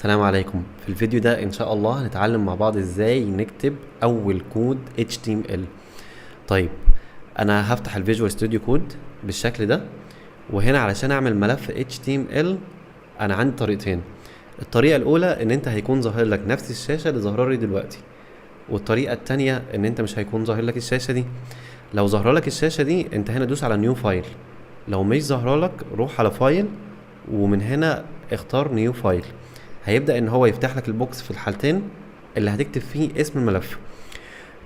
السلام عليكم. في الفيديو ده ان شاء الله هنتعلم مع بعض ازاي نكتب اول كود HTML. طيب، انا هفتح ال Visual Studio Code بالشكل ده، وهنا علشان اعمل ملف HTML انا عندي طريقتين. الطريقة الاولى ان انت هيكون ظاهر لك نفس الشاشة اللي ظاهره لي دلوقتي، والطريقة التانية ان انت مش هيكون ظاهر لك الشاشة دي. لو ظاهره لك الشاشة دي، انت هنا دوس على new file. لو مش ظاهره لك، روح على file ومن هنا اختار new file. هيبدأ ان هو يفتح لك ال box في الحالتين اللي هتكتب فيه اسم الملف.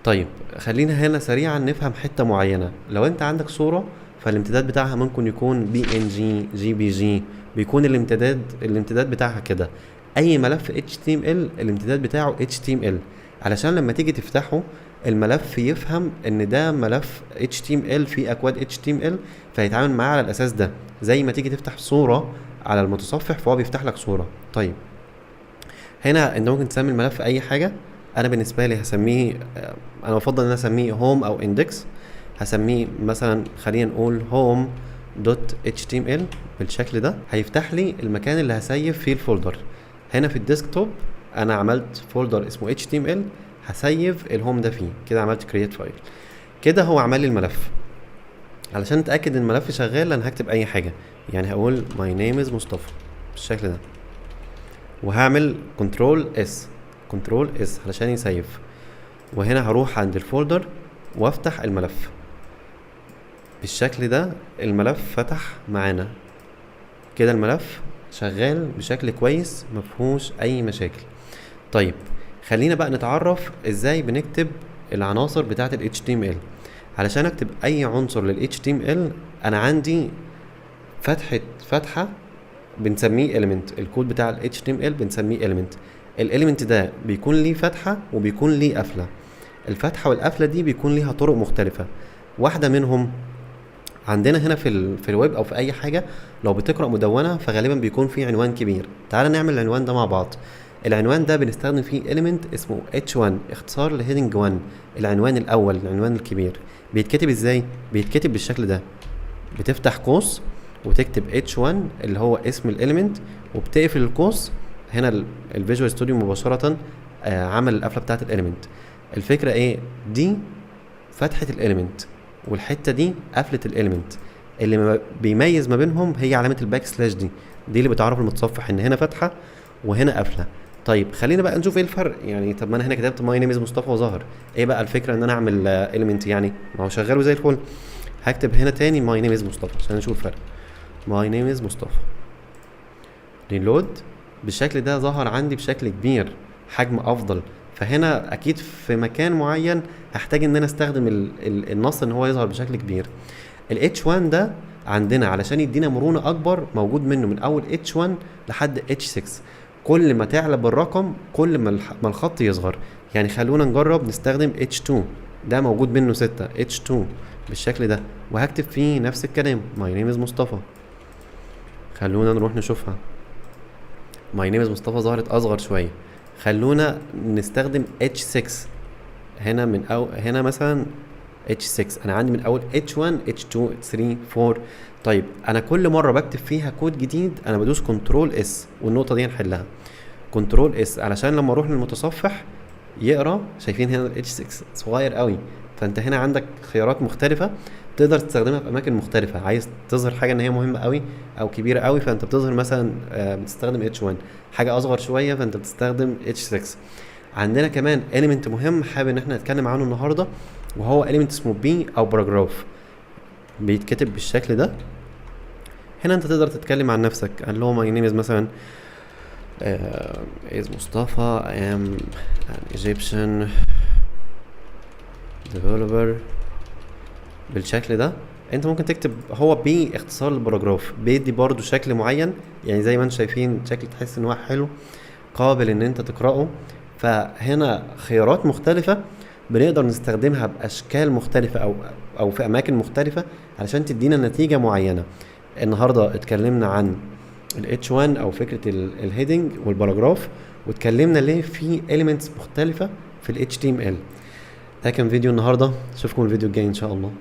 طيب، خلينا هنا سريعا نفهم حتة معينة. لو انت عندك صورة فالامتداد بتاعها ممكن يكون PNG، JPG، بيكون الامتداد بتاعها كده. اي ملف HTML الامتداد بتاعه HTML، علشان لما تيجي تفتحه الملف يفهم ان ده ملف HTML فيه اكواد HTML، فيتعامل معاه على الاساس ده، زي ما تيجي تفتح صورة على المتصفح فهو بيفتح لك صورة. طيب، هنا انت ممكن تسمي الملف اي حاجه. انا بالنسبة لي هسميه، انا بفضل ان انا اسميه home او index. هسميه مثلا، خلينا نقول home.html بالشكل ده. هيفتح لي المكان اللي هسيف فيه ال folder. هنا في ال desktop انا عملت folder اسمه html، هسيف ال home ده فيه. كده عملت create file، كده هو عمل لي الملف. علشان اتاكد ان الملف شغال، انا هكتب اي حاجه، يعني هقول my name is مصطفى بالشكل ده، وهعمل control S، control S علشان يسيف. وهنا هروح عند ال folder وافتح الملف بالشكل ده. الملف فتح معانا. كده الملف شغال بشكل كويس، مفهوش اي مشاكل. طيب، خلينا بقى نتعرف ازاي بنكتب العناصر بتاعه ال HTML. علشان اكتب اي عنصر لل HTML انا عندي فتحة بنسميه element. الكود بتاع ال HTML بنسميه element. ال element ده بيكون ليه فتحة وبيكون ليه قفلة. الفتحة والقفلة دي بيكون ليها طرق مختلفة. واحدة منهم عندنا هنا في الويب او في اي حاجة، لو بتقرأ مدونة فغالبا بيكون في عنوان كبير. تعال نعمل العنوان ده مع بعض. العنوان ده بنستخدم فيه element اسمه h1، اختصار ل heading 1، العنوان الاول، العنوان الكبير. بيتكتب ازاي؟ بيتكتب بالشكل ده: بتفتح قوس وتكتب h1 اللي هو اسم ال element وبتقفل القوس. هنا ال Visual Studio مباشرة عمل القفله بتاعت ال element. الفكرة ايه؟ دي فتحه ال element والحتة دي قفله ال element. اللي بيميز ما بينهم هي علامة ال backslash دي، دي اللي بتعرف المتصفح ان هنا فتحه وهنا قفله. طيب، خلينا بقى نشوف ايه الفرق. يعني طب ما انا هنا كتبت my name is مصطفى وظهر، ايه بقى الفكرة ان انا اعمل element؟ يعني ما هو شغال وزي الفل. هكتب هنا تاني my name is مصطفى عشان نشوف الفرق. my name is مصطفى، reload. بالشكل ده ظهر عندي بشكل كبير، حجم افضل. فهنا اكيد في مكان معين هحتاج ان انا استخدم ال النص ان هو يظهر بشكل كبير. ال H1 ده عندنا علشان يدينا مرونة اكبر موجود منه من اول H1 لحد H6. كل ما تعلى بالرقم كل ما الخط يصغر. يعني خلونا نجرب نستخدم H2، ده موجود منه 6. H2 بالشكل ده، وهكتب فيه نفس الكلام my name is مصطفى. خلونا نروح نشوفها. my name is مصطفى ظهرت اصغر شويه. خلونا نستخدم H6 هنا، من أو هنا مثلا H6. انا عندي من اول H1، H2، 3، 4. طيب، انا كل مرة بكتب فيها كود جديد انا بدوس control S، والنقطة دي هنحلها. control S علشان لما اروح للمتصفح يقرا. شايفين هنا ال H6 صغير قوي. فانت هنا عندك خيارات مختلفة تقدر تستخدمها في اماكن مختلفه. عايز تظهر حاجة ان هي مهمة قوي او كبيرة قوي، فانت بتظهر مثلا بتستخدم H1. حاجة اصغر شوية فانت بتستخدم H6. عندنا كمان element مهم حابب ان احنا نتكلم عنه النهارده، وهو element اسمه P او paragraph، بيتكتب بالشكل ده. هنا انت تقدر تتكلم عن نفسك، اللي هو my name is مثلا is مصطفى، I am an Egyptian developer بالشكل ده. انت ممكن تكتب هو P اختصار لل paragraph، بيدي برضو شكل معين، يعني زي ما انتم شايفين شكل تحس ان هو حلو، قابل ان انت تقراه. فهنا خيارات مختلفة بنقدر نستخدمها باشكال مختلفة او في اماكن مختلفة علشان تدينا نتيجة معينة. النهاردة اتكلمنا عن ال H1 او فكرة ال heading وال paragraph، واتكلمنا ليه في elements مختلفة في ال HTML. ده كان فيديو النهاردة. اشوفكم الفيديو الجاي ان شاء الله.